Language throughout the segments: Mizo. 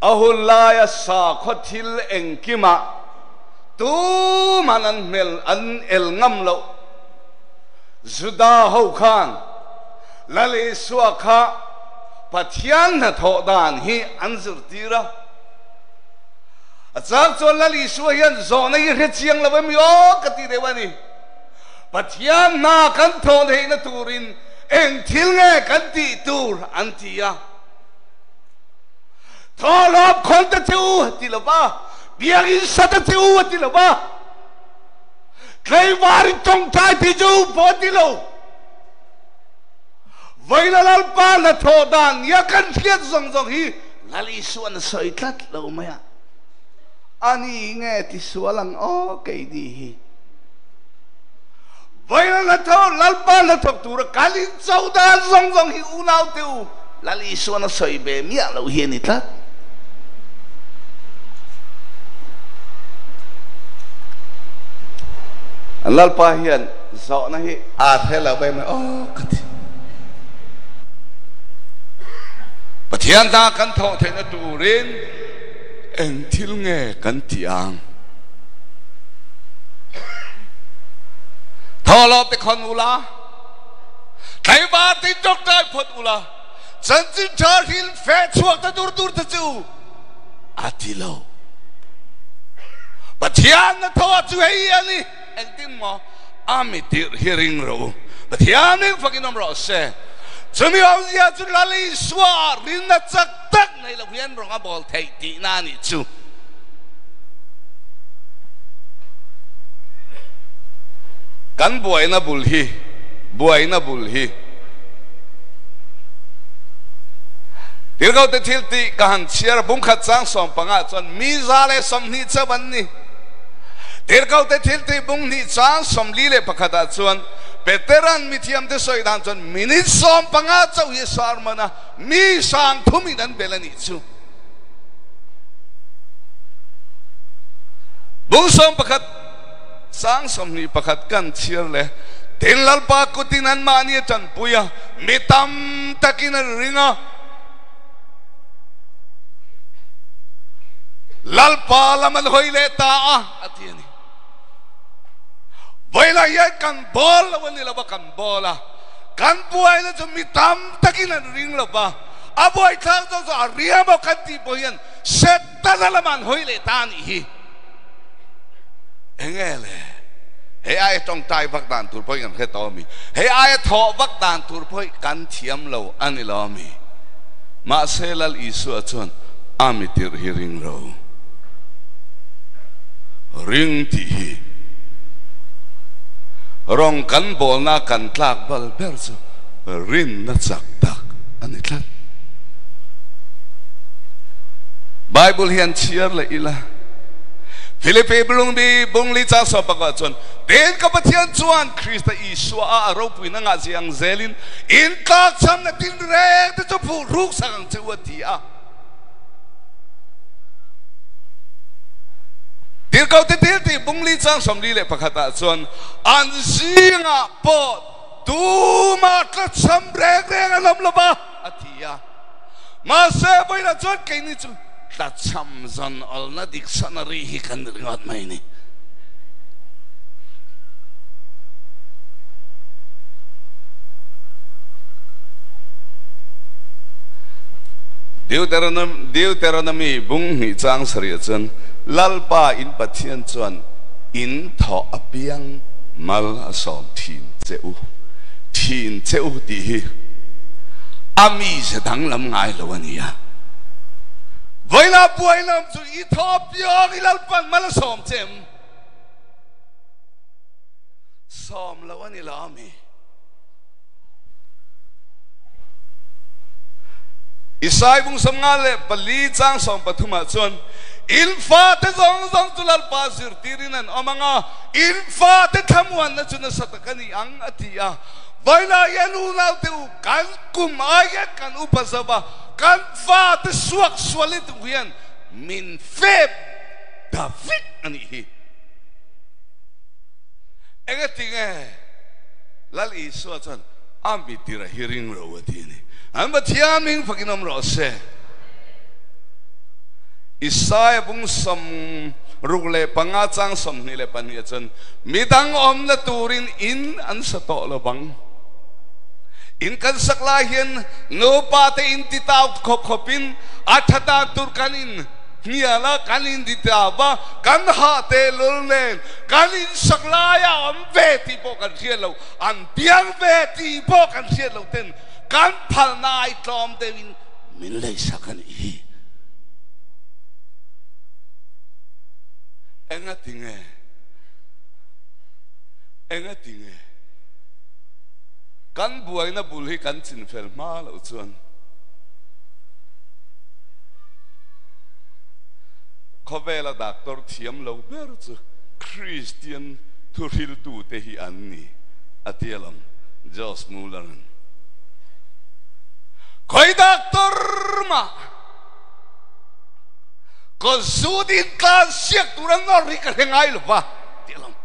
A hun laia sakhaw thil engkimah tuman an hmel an el ngam loh. Juda ho khan Lal Isua kha Pathian hnathawh dan hi an zirtir a. A chang chuan Lal Isua hian zawhna hi hre chiang lo em aw ka ti deuh a ni. Pathian hna kan thawh theihna turin eng thil nge kan tih tur an ti a. Thawhlawm khawn ta che u a ti lo va, biakinn sa ta che u a ti lo va, tlaivarin tawngtai ti che u pawh a ti lo. Vawiina Lalpa hnathawh dan nia kan hriat zawng zawng hi Lal Isuan a sawi tlat lo mai a. A ni nge ti sual ang aw keini hi. Vawiina hnathawh Lalpa hnathawk tura kan incho dan zawng zawng hi unaute u Lal Isuan a sawi ve miah loh hi a ni tlat. An Lalpa hian zawhna hi a hre lo ve mai aw ka ti. Pathian hna kan thawh theihna turin eng thil nge kan tih ang? Thawhlawm te khawn ula, tlaivar tin tawngtai phawt ula, chanchin tha hril feh chhuak ta dur dur ta chu a ti lo. Pathian na tho a chu hei a ni. Engtin maw a mi tirh hi ring rawh u. Pathian ring fakin awm rawh se. Chumi awmzia chu Lal Isua ah rinna chak tak nei lo hian rawng a bawl theih tihna a nih chu. Kan buaina bul hi, buaina bul hi. Tirhkohte thil tih ka han chhiar a, bungkhat chang 15 chuan mi 120 chauh an ni. Tirhkohte thil tih bung hnih chang 41 ah chuan Peteran mithiamte sawi dan chuan minute 15 chauh hi sermon a mi 3000 in an bel a nih chu. Bung 11 chang 21 kan chhiar leh tin Lalpa kutin anmahni a tanpui a, mi tam takin an ring a. Lalpa lam an hawi leh ta a, a ti a ni. Vawilah hian kan bawl lo a ni lo va, kan bawl a, kan buaina chu mi tam takin an ring lo va, a buaithlak zawk chu a ria maw kan tih pawh hian Setana lamah an hawi leh ta a nih hi. Enge le? Hei aia tawngtai vak dan tur pawhin kan hre tawh a mi? Hei aia thawh vak dan tur pawh hi kan thiam lo a ni lo a mi? Mahse Lal Isua chuan a mi tirh hi ring lo. Ring tih hi rawng kan bawlna kan tlak bal ber chu rinna chak tak a ni tlat. Bible hian chhiar leh ila. Philippi Bulungbi Bungli chang sawmpakah chuan, Tin ka Pathian chuan Krista Isua a a ropuina ngah zia ang zelin in tlakchhamna tin reng te chu phuh ruk sak ang che u a ti a. Tirhkohte thil tih Bungli chang 41 ah chuan, An zingah pawh tumah tlachham reng reng an awm lo va a ti a. Mahse vawiinah chuan keini chu tlachham zan awlna dik sana ri hi kan ni ringawt mai ni. Deuteronomy bung hnih chang sarih chuan Lalpa in Pathian chuan in thawh apiang mal a sawm thin che u, thin che u tih hi a mize danglam ngai lo a nia. Vawilah buai lam chu i thaw piang i Lalpan mal a sawm che em? Sawm lo a ni lo ami? Isai bung 54 chang 13 ah chuan in fate zawng zawng chu Lalpa zirtirin an awm ang a, in fate thlamuanna chu nasa tak a ni ang a ti a. Vawilah hian unaute u kan kum aia kan upa zo va, kan fate suak sual hi tuk hian min fep ta vek a nih hi. Engatinge Lal Isua chuan a mitira hi ring ro a ti a ni. An Pathian hming fakin awm rawh se. Isaia bung 65 chang 22 ah cun midang awmna turin inn an sa tawh lo bang. Inn kan sak lai hin nupa te inn titau khop in a thata tur kan in hnial kan in titau ba kan ha te lul nen kan in sak lai a om ve ti pawh kan hriat lo an piang ve ti pawh kan hriat lo ten kan phal nai tlawm deuh in min lei sak an hi. Enga tinge? Enga tinge? Kan buaina bul hi kan chinfel hma loh chuan khawvela doctor thiam lo ber chu Kristian thuhriltute hi an ni, a ti alawm Josh Muller-a'n. Khawi doctor mah Ka zu din tlan siak tur an nawr hi ka hre ngai lo va ti alawm.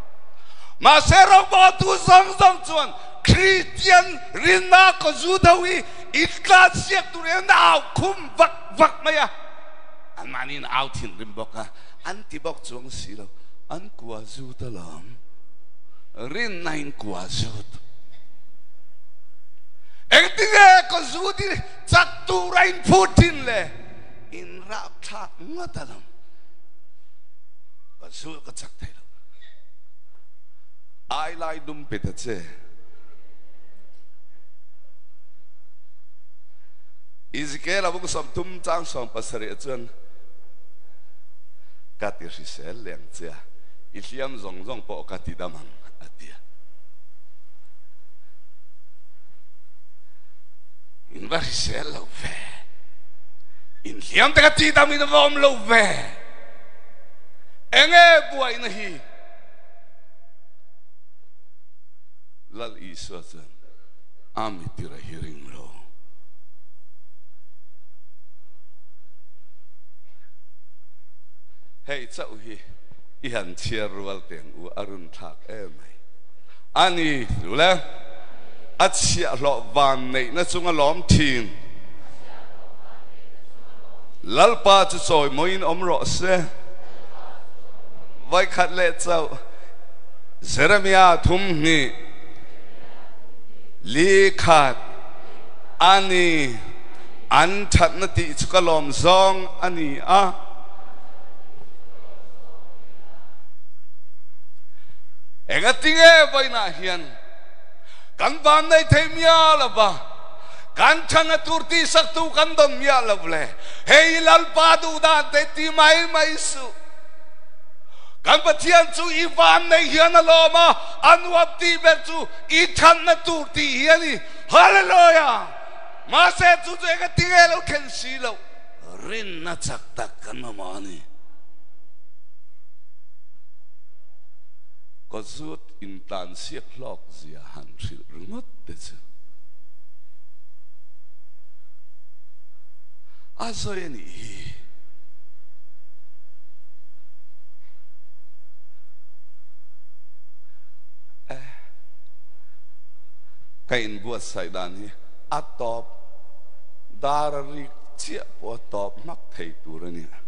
Mahse rawngbawltu zawng zawng chuan Kristian rinna ka zu dho hi in tlan siak tur in an au khum vak vak mai a. Anmahni in au thinrim bawk a, an ti bawk chuang si lo. An kua zut alawm. Rinna in kua zut. Engtinge ka zu din chak tur a in phut thin le? In rapthlak ngawt a lam. Ka zu ka chak thei lo. Ai lai dum pe ta che. Ezekiel a bung 30 chang 17 chuan ka ti hrisel leng che a, i hliam zawng zawng pawh ka ti dam ang a ti a. In va hrisel lo ve. In hliam te ka ti dam in va awm lo ve. Enge buaina hi? Lal Isua chuan a mitira hi ring lo. Hei chauh hi i han chhiar rual teng u a run thlak em mai. Ani le a chhiahhlawh van neihna chunga lawm thin. Lalpa chu chawimawiin awm rawh se. Vaikhat leh chauh Jeremia 32 khat ani an thatna tih chu ka lawm zawng a ni a. Engatinge vawiinah hian kan van nei thei miah lo va, kan thana tur tihsaktu kan dawn miah lo le, hei Lalpa duh dan te ti mai mai suh. Kan Pathian chu i van nei hian a lawm a, a nuam tih ber chu i thanna tur tih hi a ni. Hallelujah! Mahse chu chu engatinge lo thlen si loh? Rinna chak tak kan awm a ni. Ka zut intlansiak hlawk zia han hrilh ringawt te chu a sawi a nih hi. Eh, ka inbuatsaih dan hi a tawp dar a rik chiah pawh a tawp hmak thei tur a nia.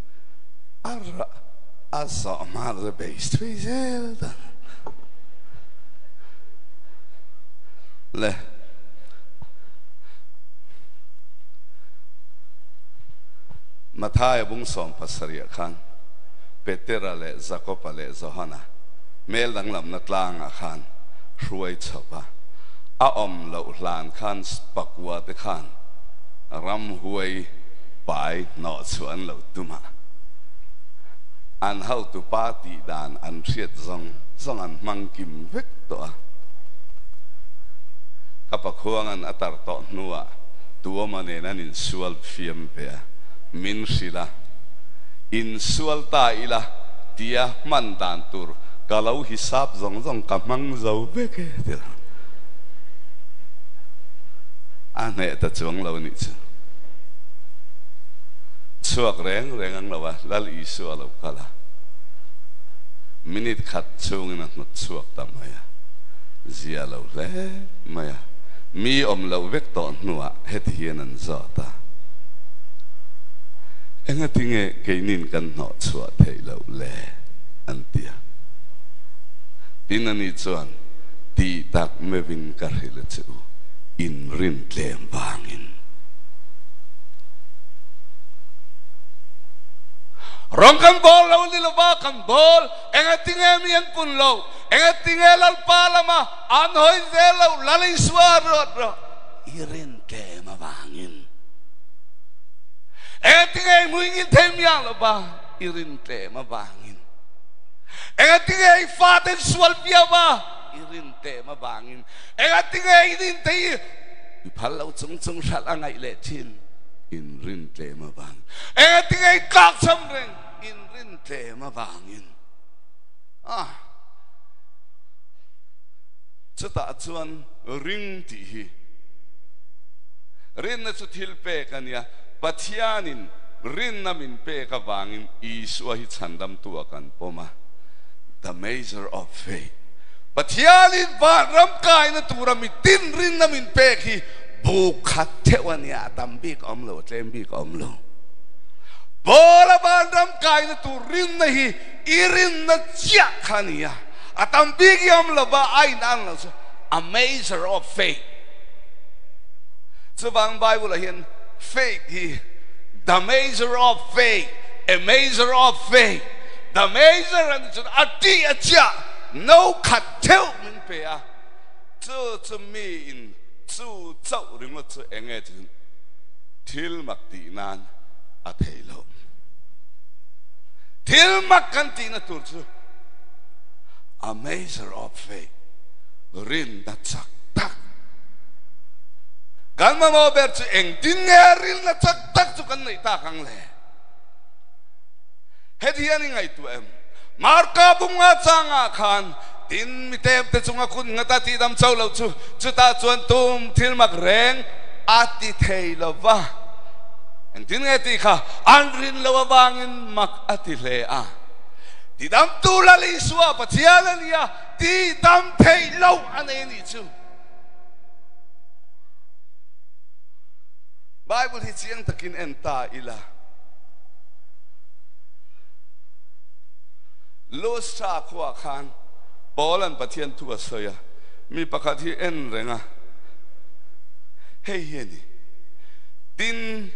A rah a zawh hma la base thui zel ta le. Mathaia bung 70 ah khan Petera leh Jakoba leh Johana hmel danglamna tlangah khan hruai chho va, a awm loh hlan khan pakua te khan ramhuai pai hnawh chhuah an lo tum a, an hotupa tih dan an hriat zawng zawng an hmang kim vek tawh a. Ka pakhuanga'n a tar tawh hnuah Tuama nen an insual fiam ve a, min hrilh a, Insual ta ila tia hman dan tur ka lo hisap zawng zawng ka hmang zo vek e ti lo. A hneh ta chuang lo nih chu. Chhuak reng reng ang lo a, Lal Isua lo kal a, minute khat chhungin a hnawt chhuak ta mai a, zia lo hle mai a, mi awm loh vek tawh hnuah heti hian an zawt a. Engatinge keinin kan hnawh chhuah theih loh le? an ti a. Tin, ani chuan, Tih tak meuhin ka hrilh a che u, in rin tlem vangin. Rawng kan bawl lo ni lova kan bawl, engatinge mi an pun lo, engatinge Lalpa lama an hawi zel lo, Lal Isua ruat rawh, i rin tlem avangin. Engatinge i hmuingil thei miang lo va, i rin tlem avangin. Engatinge i faten sual piau va, i rin tlem avangin. Engatinge i rin thei i phal lo chung chung hralh a ngaih leh thin, in rin tlem avangin. Engatinge i tlakchham reng, in rin tlem avangin. Ah. Chutah chuan ring tih hi rinna chu thil pek a nia. Pathianin rinna min pek avangin Isua hi chhandamtu a kan pawm a, the measure of faith. Pathianin vanram kaina tura mitin rinna min pek hi bu khat theuh a nia, a tam bik a awm lo, a tlem bik a awm lo. Paula vanram kaina tur rinna hi i rinna chiah kha a ni a, a tam bik i awm lo va, a inang lo chu a measure of faith. Chuvang Bible ah hian faith hi the measure of faith, a measure of faith, the measure a nih chuan a tih a chiah no khat theuh min pe a, chu chu mi in chu chauh ringawt chu eng nge chu thil mak tih nan a thei lo. Thil mak kan tihna tur chu a measure of faith, rinna chak tak. Kan mamawh ber chu engtin nge rinna chak tak chu kan neih tak ang le? Heti hian i ngaihtuah em? Marka bunga changah khan tin mi temte chunga kut ngata tihdam cho lo chu chutah chuan tum thil mak reng a ti thei lo va. Engtin nge tih kha an rin lo avangin mak a ti hle a. Tidamtu Lal Isua Pathian a nia, tihdam theih loh a nei a nih chu. Bible hi chiang takin en ta ila. Lustra khuaah khan Paula'n Pathian thu a sawi a, mi pakhat hi en reng a, hei hi a ni, Tin,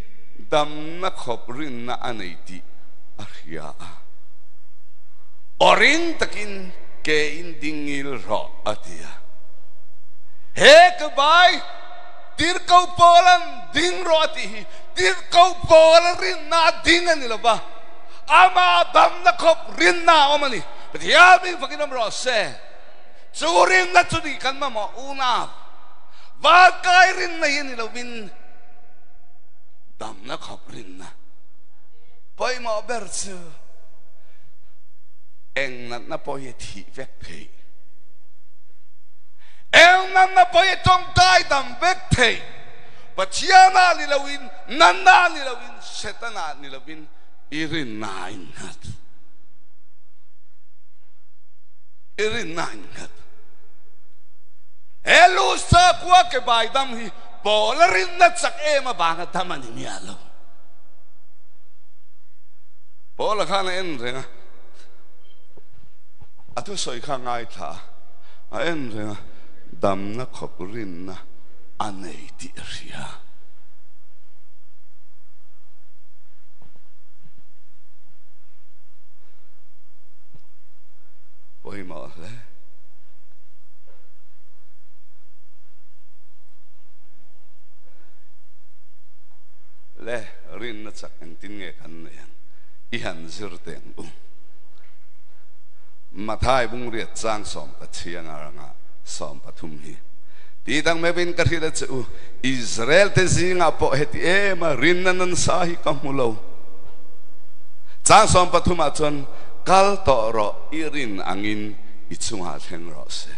damna khawp rinna a nei tih a hria a, aw ring takin ke in dingil rawh a ti a. He ka bai Tirhkoh Paula'n ding rawh a tih hi Tirhkoh Paula rinna a ding a ni lo va, ama damna khawp rinna a awm a ni. Pathian ming fakin awm rawh se. Chu rinna chu nih kan mamawh unau. Vankai rinna hi a ni lovin damna khawp rinna pawimawh ber chu eng natna pawh hi a thih vek theih. Eng natna pawh hi a tawngtai dam vek theih. Pathianah ni loin, natna ni loin, Setanah ni loin i rinna a innghat. I rinna a innghat. He Lusa khua ke bai dam hi Paula rinna chak em avanga dam a ni miah lo. Paula khan a en reng a, a thusawi kha a ngaithla a, a en reng a, damna khawp rinna a nei tih a hria. Pawimawh hle. Le rinna chak engtin nge kan nei ang i han zir teh ang u. Mathai bungriat chang 19 ranga 13 hi ti dang meuhin ka hrilh a che u, Israel te zingah pawh heti em a rinna nansa hi ka hmu lo. Chang 13 ah chuan kal tawh rawh i rin angin i chungah thleng rawh se.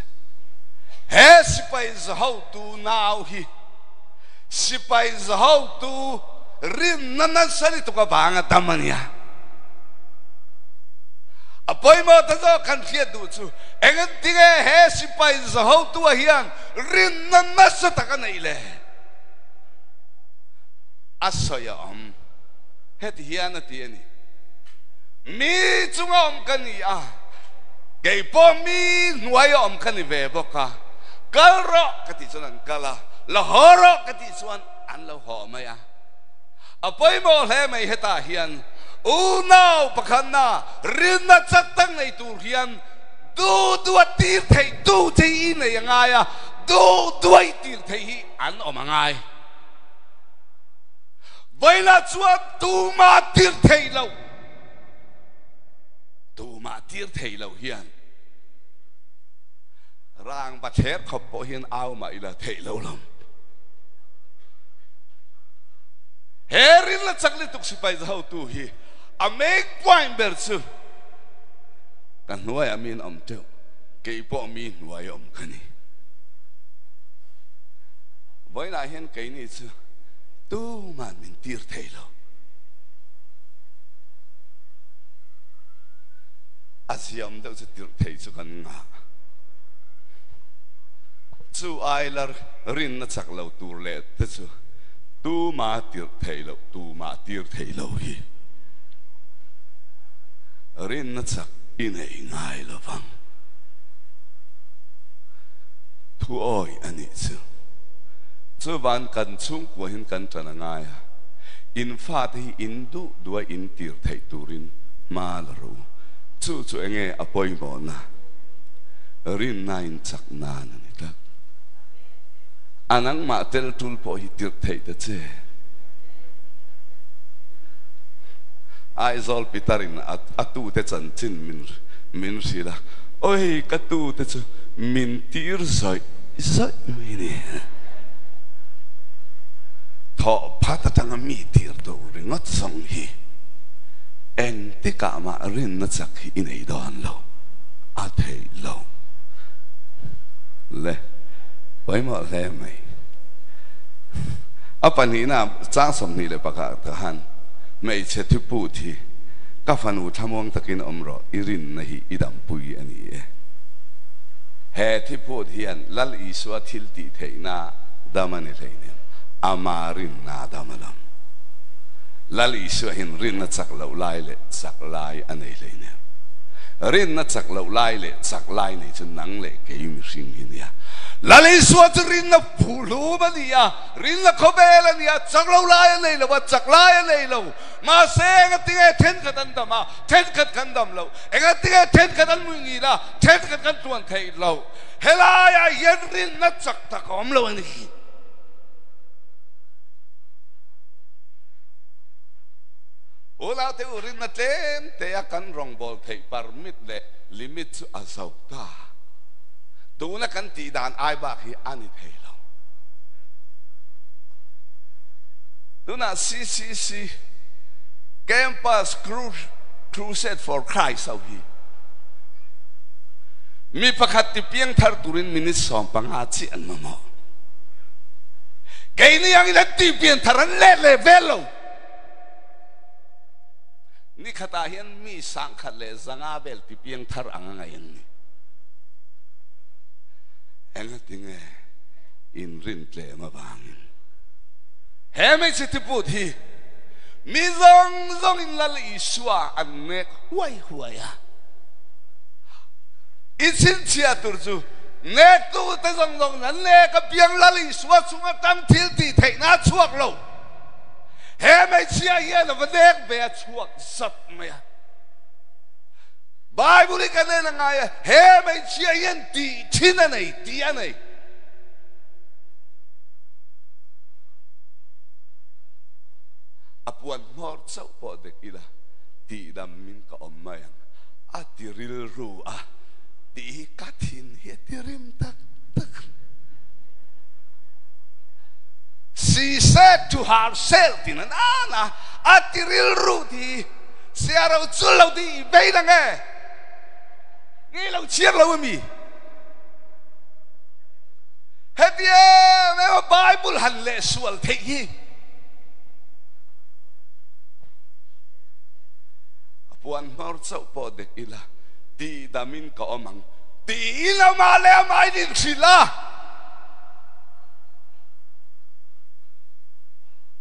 He sipai zahotu nau hi sipai zahotu rinna nasa lutuk avanga dam a nia. A pawimawh ta zawk kan hriat duh chu engtinge he sipai zahotua hian rinna nasa tak a neih le? A sawi a awm. Heti hian a ti a ni, Mi chunga awm ka ni a, kei pawh mi hnuaia awm ka ni ve bawk a, kal rawh ka tih chuan an kal a, la haw rawh ka tih chuan an lo haw mai a. A pawimawh hle mai hetah hian unau pakhatna rinna chak tak nei tur hian duh duh a tir theih tu che hi i nei a ngai a, duh duai tir theih hi an awm a ngai. Vawilah chuan tumah tir theih loh, tumah tir theih loh hian rangva thler khawp pawh hian au mah ila theih lo lo. He rinna chak lutuk sipai za hotu hi a main point ber chu ka hnuaiah mi an awm teuh, kei pawh mi hnuai awm ka ni. Vawiinah hian keini chu tuman min tir thei lo. A ziam deuh chu tirh thei chu kan ngah. Chu ai la rinna chak lo tur leh te chu tuma tirh theih loh, tuma tir theih lo hi rinna chak i nei ngai lo vang. Thu awi a nih chu. Chuvan kan chhungkua hian kan ṭan a ngai a, in fate hi in duh duh a in tir theih turin hma la rawh u. Chu chu enge a pawimawhna? Rinna in chak nan a ni tlat. A nangmah tel tul pawh hi tirh theih ta che. Aizawl Pitarin a tute chanchin min min hrilh a, Oi ka tute chu min tir zawih zawih mai a ni. Thawh phat atanga mi tir tur ringawt zawng hi engtikah mah rinna chak hi i nei dawn lo, a theih lo. Le, pawimawh hle mai. A pahnihna chang 21 ah khan hmeichhe thuput hi ka fanu thlamuang takin awm rawh, i rinna hi i dampui a ni e. He thiput hian Lal Isua thil tih theihna dam a ni hleinem, ama rinna dam a lam. Lal Isua hian rinna chak loh lai leh chak lai a nei hleinem. Rinna chak loh lai leh chak lai nei chu nang leh kei mihring hi nia. Lal Isua chu rinna phuhlum a ni a, rinna khawvel a ni a, chak lo lai a nei lo a, chak lai a nei lo. Mahse engatinge thenkhat an dam a, thenkhat kan dam lo. Engatinge thenkhat an mui ngil a, thenkhat kan tuan theih lo. Helaiah hian rinna chak tak a awm lo a ni. Unaute u rinna tlem te a kan rawngbâwl theih permit leh limit chu a zo ta. Tuna kan tih dan ai bak hi a ni thei lo. Tunah CCC, Campus Crusade for Christ ho hi mi pakhat ti piang thar turin minute 15 chiah an mamawh. Keini angin an ti pian thar an let leh vel lo. Ni khatah hian mi 1500 vel ti piang thar ang a ngaih an ni. Engatinge inrin tlem avangin he hmeichhe thiput hi mi zawng zawngin Lal Isua an nek huai huai a. I chhinchhiah tur chu nektute zawng zawngin an nek a piang Lal Isua chunga tang thil tih theihna a chhuak lo. He hmeichhia hian a va nek ve a chhuak zat mai a. Bible hi kan en a ngai a, he hmeichhia hian tih thin a nei tih a nei. A puan hmawr chauh pawh dek ila tihdam min ka awm mai ang a ti rilru a tih hi ka thin hi a ti rim tak tak. She said to herself tin an an a, a ti rilru tih hi sia ro chul lo tih i vei lang e. Nge lo chhiar lo a mi? Heti em em a Bible han leh sual theih hi a puan hmawr chauh pawh dek ila tihdamin ka awm ang tiin amah leh amah in inhrilh a.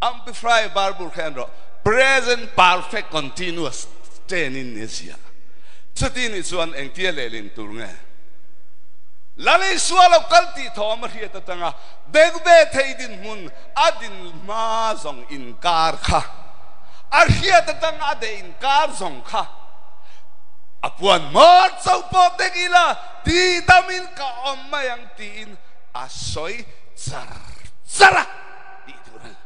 Amplify Bible kha en rawh. Present perfect continuous tense in ni ziah. Chuti nih chuan engtia lehlin tur nge? Lal Isua lo kal tih thawm a hriat atanga bek ve thei dinhmun a din hma zawng inkar kha a hriat atanga a deh inkar zawng kha a puan hmawr chauh pawh bek ila ti damin ka awm mai ang tiin a sawi char char a tih tur a ni.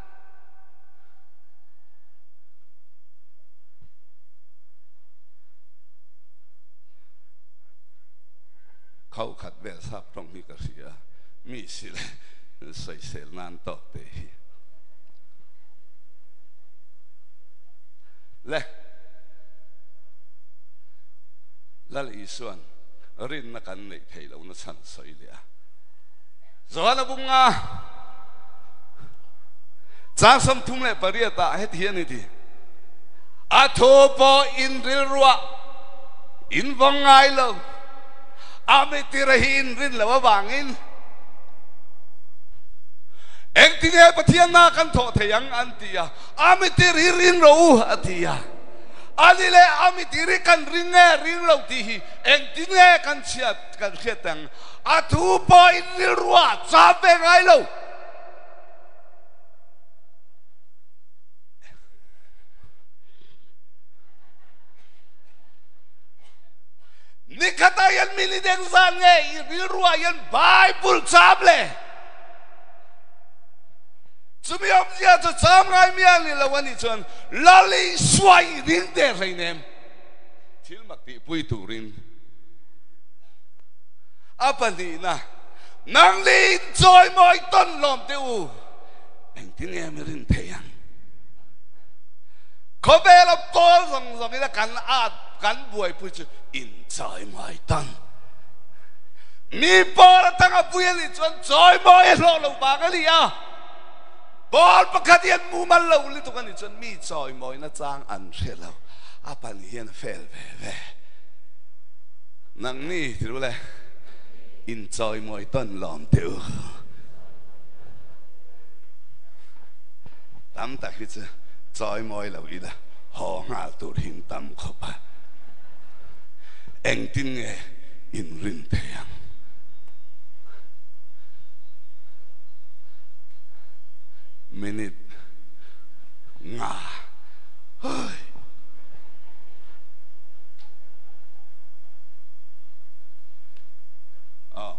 Khau khat vel sap tawng hi ka hria, mi si le sawisel nan tawk te hi. Le Lal Isuan rinna kan neih theih lohna chhan sawi leh a. Johana bunga chang 38 ah heti hian i ti, A thu pawh in rilruah in vawng ngai lo, a mitira hi in rin loh avangin engtinge Pathian hna kan thawh thei ang an ti a, a mitir hi rin rawh u a ti a. Ani leh a mitir hi kan ring nge ring lo tih hi engtinge kan chhiat kan hriat ang? A thu pawh in rilruah cham ve ngai lo. Nikhat ah hian minute engzat nge i rilruah hian Bible cham le? Chumi awmzia chu cham ngai mial ni lo a nih chuan Lal Isua i ring der hleinem. Thil mak tihpui turin. A pahnihna, Nang ni in chawimawi tawn lawm teh u, engtin nge mi rin thei ang? Khawvela pawl zawng zawngin a kan at kan buaipui chu inchawimawi tawn. Mi pawl atanga pui a nih chuan chawimawi a hlawh lo vang a ni a. Pawl pakhat hian mumal lo lutuk a nih chuan mi chawimawina chang an hre lo. A pahnih hian a fel ve ve. Nangni ti ru le, inchawimawi tawn lawm teh u. Tam tak hi chu chawimawi lo ila haw nghal tur hi in tam khawp a. Engtin nge in rin thei ang? Minute nga. Hoi. Aw.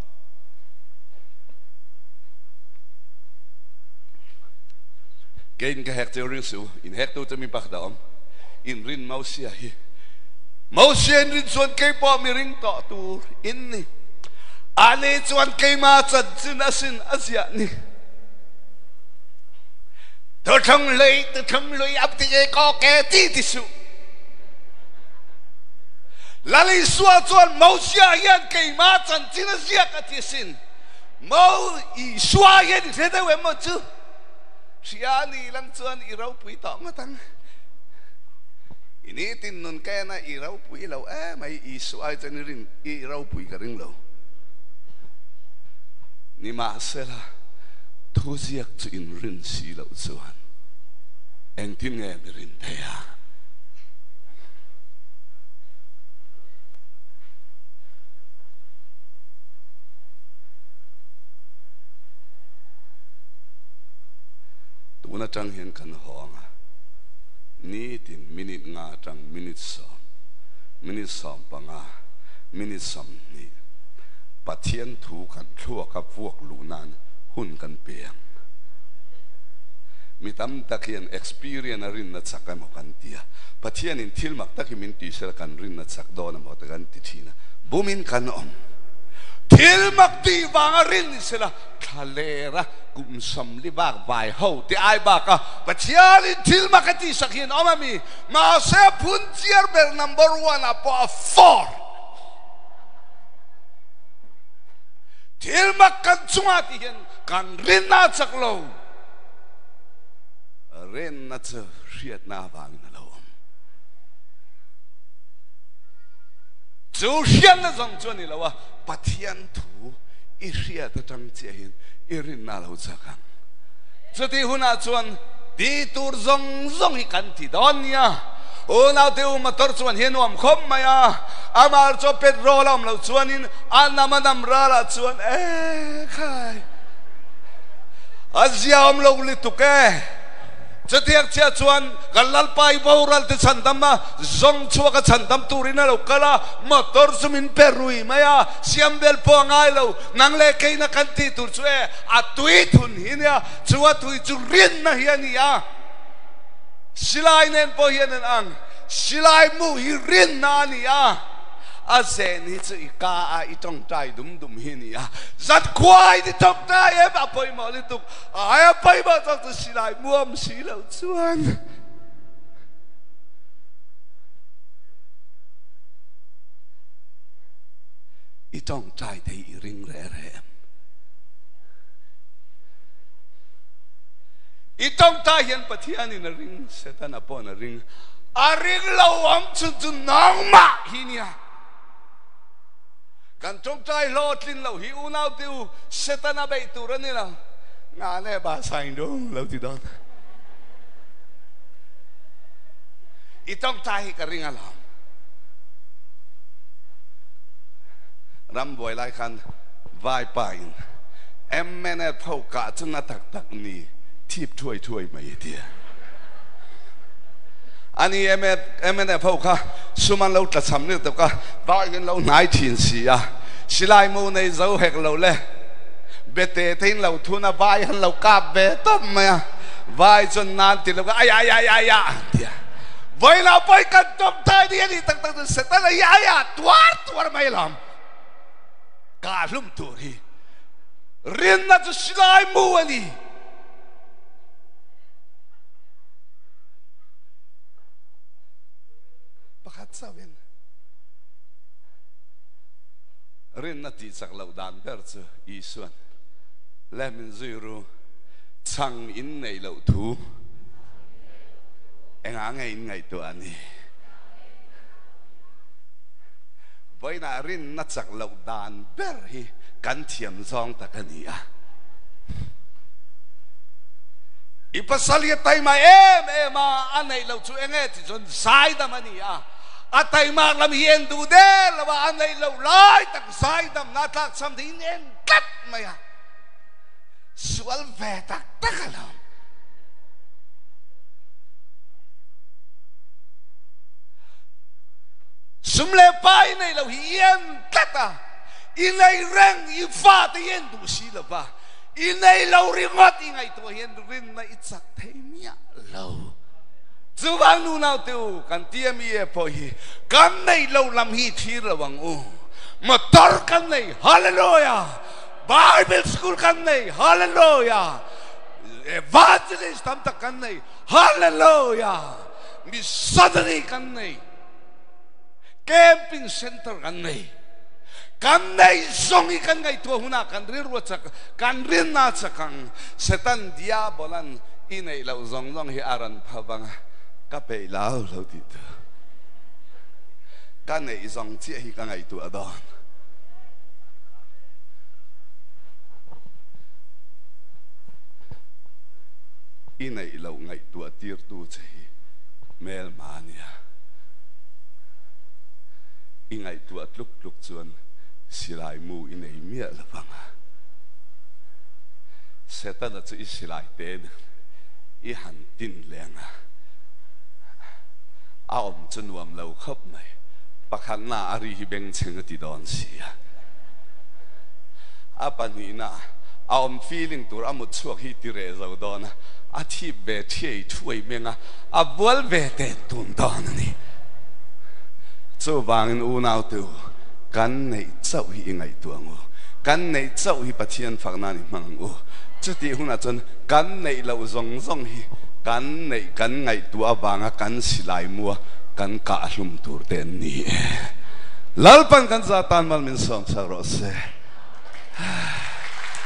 Keiin ka hek cheu ring su, in hek tu chu mi pakhat a awm. In rin Mosia hi. Mosia in rin chuan kei pawh mi ring tawh tur in ni. Ani chuan keima chanchin asin a ziah ni. Thuthlung hlui, thuthlung hlui ap ti e ko ke ti ti suh. Lal Isua chuan Mosia hian keimah chanchin a ziak a ti asin. Mo Isua hian i hre deuh em maw chu? Hria a nih lang chuan i ropui tawh ngawt ang. I nitin nun ka en a, i ropui lo em mai. Isua ai chuan i rin, i ropui ka ring lo. Nimahsela, thu ziak chu inrin si loh chuan engtin nge mi rin thei a? Tun atang hian kan hawng a, nitin minute nga atang minute sawm, minute 15, minute 20 Pathian thu kan thluak a vuak luh nan hun kan pe ang. Mi tam tak hian experience a rinna chak emaw kan ti a, Pathianin thil mak takin min tih sela kan rinna chak dawn emaw te kan ti thin a, bumin kan awm. Thil mak tih vanga rin ni sela thla lera kum 40 bak vai ho te ai baka Pathianin thil mak a tihsak hi an awm a mi? Mahse phun chiar ber number one ah pawh a for. Thil mak kan chungah ti hian kan rinna a chak lo. Rinna chu hriatna avangin a lo awm. Chu hriatna zawng chu a ni lo a, Pathian thu i hriat atang chiahin i rinna a lo chak ang. Chutih hunah chuan Tih tur zawng zawng hi kan ti dawn nia. Unaute u motor chuan hi a nuam khawp mai a, amah chu petrol a awm loh chuanin a nam a nam ralah chuan e khai a zia awm lo lutuk e. Chutiang chiah chuan kan Lalpa i boral te chhandam a, zawng chhuak a chhandam turin a lo kal a, motor chu min pe rui mai a, siam bel pawh a ngai lo, nang leh keina kan tih tur chu e a tui thun hi nia. Chu a tui chu rinna hi a ni a, silai nen pawh hian an ang. Silai mu hi rinna a ni a, a zen hi chu i ka a i tawngtai dum dum hi a ni a. Zat khuai i tawngtai em a pawimawh lutuk, a aia pawimawh zawk chu silai mu awm si loh chuan. I tawngtai thei i ring reh reh em? I tawngtai hian Pathianin a ring, Setana pawhin a ring. A ring lo awm chhun chu nangmah hi nia. Kan tawngtai hlawhtlin loh hi unaute u, Setana beih tur a ni lo. Nga le ba sain dawng lo ti dawn. I tawngtai hi ka ring alawm. Rambuai lai khan Vaipa in MNF ho kah chu na tak tak ni thip thuai thuai mai a tia. Ani MNF ho kha sum an lo tla cham lir tawk a, vai in lo hnai thin si a, silai mu nei zo hek lo le, bete te in lo thun a, vai han lo kap ve tawp mai a, vai chuan nan ti lo kha ai ai ai ai a an tia. Vawilah pawi kan tawngtai ni a nih tak tak chu Setana hi ai a tuar tuar mai lam. Ka hlum tur hi rinna chu silai mu a ni. Pakhat chauhin rinna tih chak loh dan ber chu Isuan le min zui ru chhang in neih loh thu engah nge in ngaihtuah a ni. Vawiinah rinna chak loh dan ber hi kan thiam zawng tak a ni a. I pasal hi a taima em em a, a neih loh chu eng nge tih chuan zaidam a ni a. A taimak lam hi en duh der lo a, a neih loh lai tak zaidamna a tlak cham theihin en tlat mai a. Sual ve tak tak a lo. Sum leh pa i nei lo hi i en tlat a, i nei reng, i fate i en duh si lo va, i nei lo ringawt i ngaihtuah hian rinna i chak thei miah lo. Chuvang nu naute u, kan TMEA pawh hi kan neih lo lam hi i thlir lo ang u. Motor kan nei, Hallelujah! Bible school kan nei, Hallelujah! Evangelist tam tak kan nei, Hallelujah! Missionary kan nei, camping center kan nei, kan nei zawng hi kan ngaihtuah hunah kan rilru a chak, kan rinna a chak ang. Satan diabolan i neih loh zawng zawng hi a rawn pha vang a, ka peih lo lo tih tu. Ka neih zawng chiah hi ka ngaihtuah dawn. I neih loh ngaihtuah tirtu che hi hmelma a nia. I ngaihtuah tluk tluk chuan silai mu i nei miah lo vang a. Setana chu i silai te nen i han tin leng a, a awm chu nuam lo khawp mai. Pakhatna a ri hi bengchheng a ti dawn si a. A pahnihna a awm feeling tur a mut chhuak hi ti reh zo dawn a, a thip ve thiai thuai meng a, a bual ve ten tun dawn a ni. Chuvangin unaute u, kan neih chauh hi i ngaihtuah ang u. Kan neih chauh hi Pathian fak nan i hmang ang u. Chutih hunah chuan kan neih loh zawng zawng hi kan neih kan ngaihtuah avanga kan silai mua kan kah hlum tur te an ni e. Lalpan kan za tan mal min sawm sak rawh se.